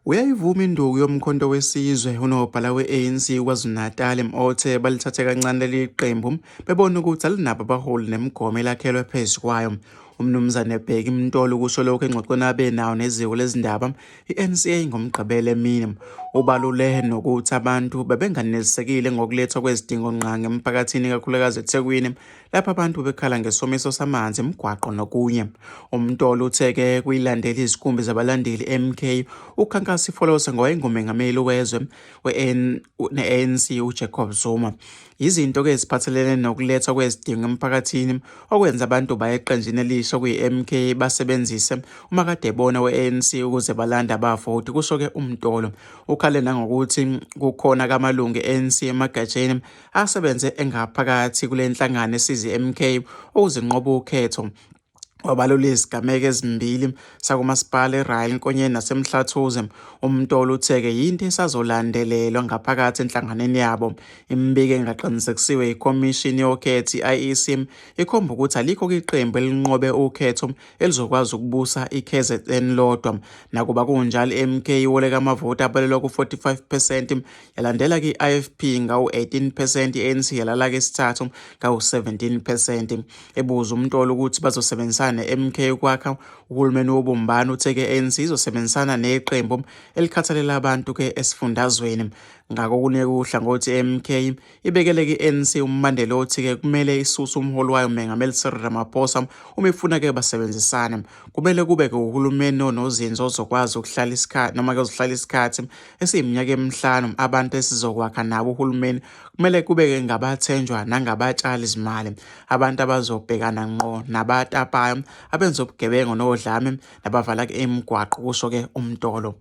Uyayivuma induku yoMkhonto weSizwe unobhala we-ANC KwaZulu-Natal othe balithathe kancane leli qembu bebona ukuthi alinabo abaholi nemigomo elakhelwe phezu kwayo. UMnumzane Bheki Mtolo kusho lokhu engxoxweni abe nayo neziko lezindaba i-NCA ngoMgqibelo emini. Ubalule nokuthi abantu bebenganelisekile ngokulethwa kwezidingongqangi emphakathini ikakhulukazi eThekwini lapho abantu bekhala ngesomiso samanzi, imigwaqo nokunye. UMtolo uthe-ke kuyilandela izikhumbi zabalandeli MK ukhankasa ifolose ngowayengumengameli wezwe ne-ANC uJacob Zuma. Yizinto-ke eziphathelene nokulethwa kwezidingo emphakathini okwenza abantu baye eqenjini elisha okuyi-MK basebenzise umakadebona we-ANC ukuze balande abavoti, kusho-ke uMtolo. Ukhale nangokuthi kukhona kamalungu e-ANC emagatsheni asebenze engaphakathi kule nhlangano esize i-MK ukuzinqoba ukhetho. Wabalula izigameko ezimbili sakumasipala eRyle Nkonyeni naseMhlathuze. UMtolo uthe-ke yinto esazolandelelwa ngaphakathi enhlanganweni yabo. Imibiko engaqinisekisiwe yikhomishini yokhetho i-IEC ikhomba ukuthi alikho iqembu elinqobe ukhetho elizokwazi ukubusa iKZN lodwa. Nakuba kunjalo i-MK iwoleka amavoti abalelwa ku-45 percent yalandela ke i-IFP ngawu-18 percent, i-ANC yalala ke isithathu ngawu-17 percent. Ebuza uMtolo ukuthi bazosebenzisana ne-MK ukwakha uhulumeni wobumbano, uthe ke i-ANC izosebenzisana neqembu elikhathalela abantu ke esifundazweni. Ngakokunye uhlangothi i-MK ibekele ke-ANC umbandela othi-ke kumele isuse umholi wayo uMengameli Cyril Ramaphosa uma ifuna-ke basebenzisane. Kumele kube-ke uhulumeni onozinzo ozokwazi ukuhlala isikhathi noma-ke ozohlala isikhathi esiyiminyaka emihlanu abantu esizokwakha nabo uhulumeni kumele kube-ke ngabathenjwa nangabatshali zimali abantu abazobhekana ngqo nabatapayo abenza ubugebengu nodlame nabavala-ke imigwaqo kusho-ke uMtolo.